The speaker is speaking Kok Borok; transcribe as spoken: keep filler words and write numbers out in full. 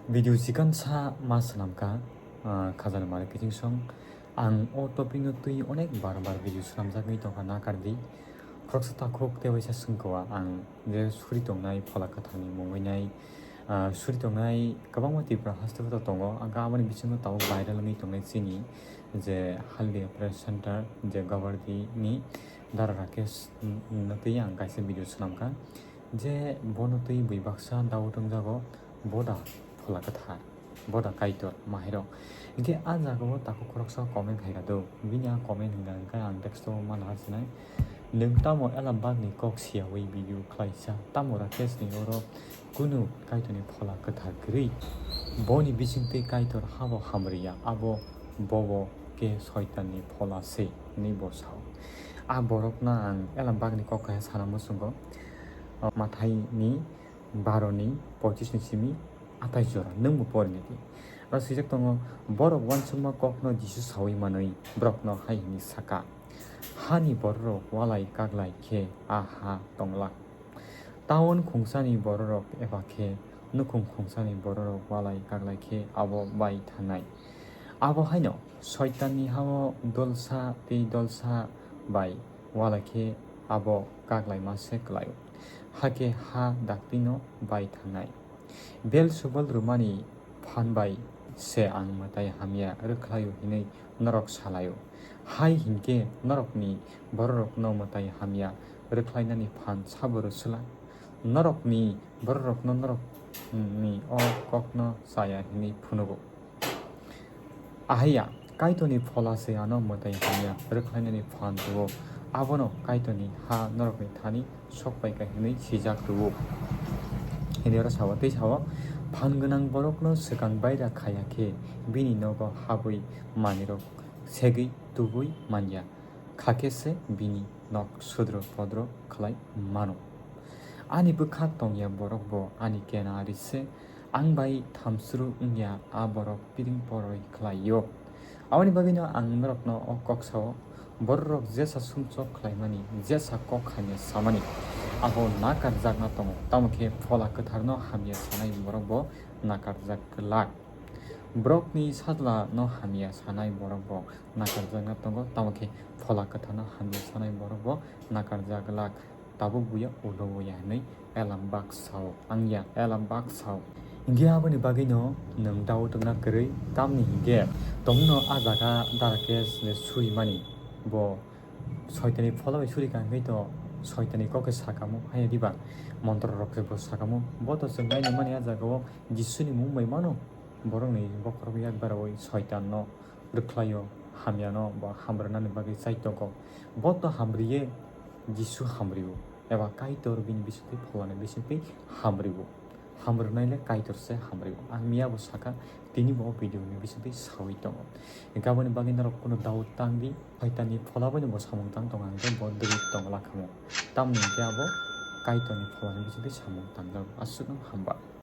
Video chikansa ma swnamkha, ah, khajani mari kiching song. Ang o topic no twi onek bar bar video swnamjagwi tongkha, nakardi. Khoroksa takhuk tei waisa swngkha ang je suri tongnai phola kwtharni mungwi nai, ah, suri tongnai kwbangma Tripura haste o tongo. Ang aboni bisingo tabuk viral wngwi tongnai chini je Haldia Press Center je Guwahati ni Dara Rakesh, mm, no twi ang kaisa video swnamkha. Je bono twi bui baksa doubt wngjago, bo da phola kwthar, bo da Kaitor mahairok. Hinkhe a jagao takhuk khoroksa comment khaikha do, bini a comment hwnkha hwnkhe ang text o ma nahar sinai, "Nwng tamo Elambakni kok siyawi video khlaisa, tamo Rakeshni oro kunu Kaitorni phola kwthar kwrwi? Boni bisingtwi Kaitor habo hamriya, abo bobo khe Soitanni phola se," hwnwi bo sao. A borokno ang Elambakni kok kaisa sana muchungo, o Mathaini baroni pochisni simi atai jora, nwngbo porinai di. Aro swijak tongo, borok uansukma kokno Jisu saui manwi borokno hai hwnwi saka, "Hani bororok walai kaglai khe a ha tonglak. Taun khungsani bororok eba khe nukhung khungsani bororok walai kaglai khe abo bai thangnai. Abo haino Soitanni ha-o dolsa tei dolsa bai wala khe abo kaglaima se kwlaio, hakhe ha daktino bai thangnai. Belsebul rwmani phan bai se ang mwtai hamya rwkhlaio," hwnwi norok salaio. Hai hinkhe norokni bororokno mwtai hamya rwkhlainani phan sabo rwswla? Norokni bororokno norokni o kokno chaya hwnwi phunugo. Ahaiya, Kaitorni phola se ano mwtai hamya rwkhlainani phan rwo, abono Kaitorni ha norokni thani sok paikha hwnwi swijak rwo. Hwnwi oro sao, tei sao, "Phan gwnang borokno swkang baira khaiya khe bini nogo habwi manwirok segwi tubui manya, khakhe se bini nok sudro podro khlai mano. Ani bwkhak tongya borok bo ani kena ari se, ang bai thamsru wngya a borok piring poroi khlaio." Aboni bagwino ang norokno o kok sao, bororok jesa sumsok khlaimani, jesa kok hamya samani, abo nakarjakna tongo, tamo khe phola kwtharno hamya sanai borok bo nakarjak glak. Borokni sajlano hamya sanai borok bo nakarjakna tongo, tamo khe phola kwtharno hamya sanai borok bo nakarjak glak. Tabuk buya ulo ya hwnwi Elambak sao, ang ya Elambak sao. Hinkhe aboni bagwino nwng doubt wngna kwrwi, tamni hinkhe tongno a jaga Darakesh je surimani, bo Soitani phola bai suri kha hwnkhe to Soitani kok khe sakamo, haya diba? Montrorok khe bo sakamo. Bo to chwng nainimani a jagao Jisuni mung bai mano, borokni bokhorok yakbar oi Soitanno rwkhlaio, hamyano bo hamrwnani bagwi chai tongo. Bo to hamriye Jisu hamrio, eba Kaitor bini bisingtwi pholani bisingtwi hamrio. Hamrwnai le Kaitor se hamrio. Ang miya bo sakha, tini bo o video ni bisingtwi sawi tongo. Hinkhe aboni bagwi norok kunu doubt tang di, Soitanni phola bai no bo samung tang tongo, ang khe bo dwrwi tong lakhamo. Tamni hinkhe abo Kaitorni pholani bisingtwi samung tangjago. Aswkno hamba.